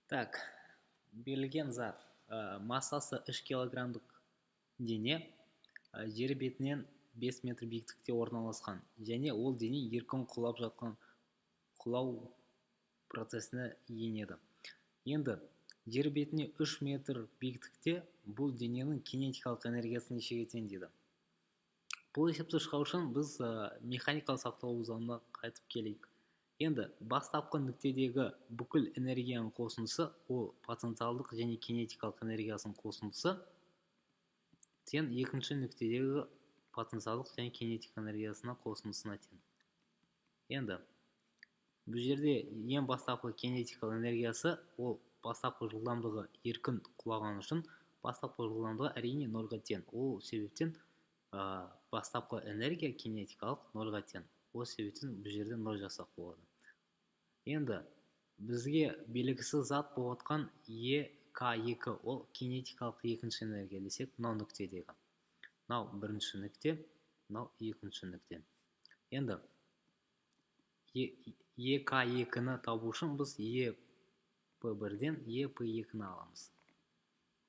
Так, берілген зат, массасы 3 килограммдық дене жер бетінен 5 метр биіктікте орналасқан және ол дене еркін құлап жатқан құлау процесіне енеді. Енді жер бетіне 3 метр биіктікте бұл дененің кинетикалық энергиясы нешеге тең дейді. Бұл есепті шығару үшін біз механикалық сақталу заңына қайтып келейік. Енді бастапқы нүктедегі бүкіл энергияның қосындысы, ол потенциалдық және кинетикалық энергиясының қосындысы, тең екінші нүктедегі потенциалдық және кинетик энергиясының қосындысына тең. Енді бұл жерде ең бастапқы кинетикалық энергиясы, ол бастапқы жылдамдығы еркін құлаған үшін бастапқы жылдамдығы әрине нольға тең. Ол себептен бастапқы энергия кинетикалық нольға тең. Ол себептен бұл жерде ноль жасақ болады. Енді бізге белгісіз зат болып отқан ЕК2, ол кинетикалық екінші энергия десек, мынау нүктедегі. Мынау бірінші нүкте, мынау екінші нүкте. Енді ЕК2-ні табу үшін біз ЕП1-ден ЕП2-ні аламыз.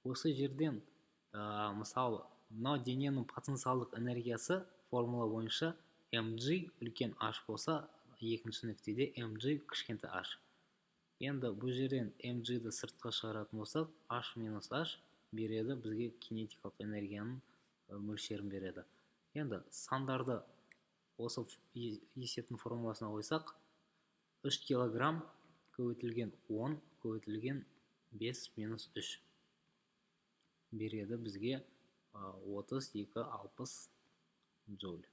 Осы жерден, мысалы, мынау дененің потенциалдық энергиясы формула бойынша mg үлкен H болса, екінші нүктеде mg кішкентай H. Енді бұл жерден mg-ді сыртқа шығаратын болсақ, H минус H береді бізге кинетикалық энергияның мөлшерін береді. Енді сандарды осы есептің формуласына қойсақ, 3 килограмм көбейтілген 10 көбейтілген 5 минус 3 береді бізге 32,60 джоуль.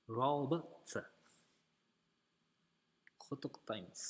Жауабы С. Құттықтаймыз.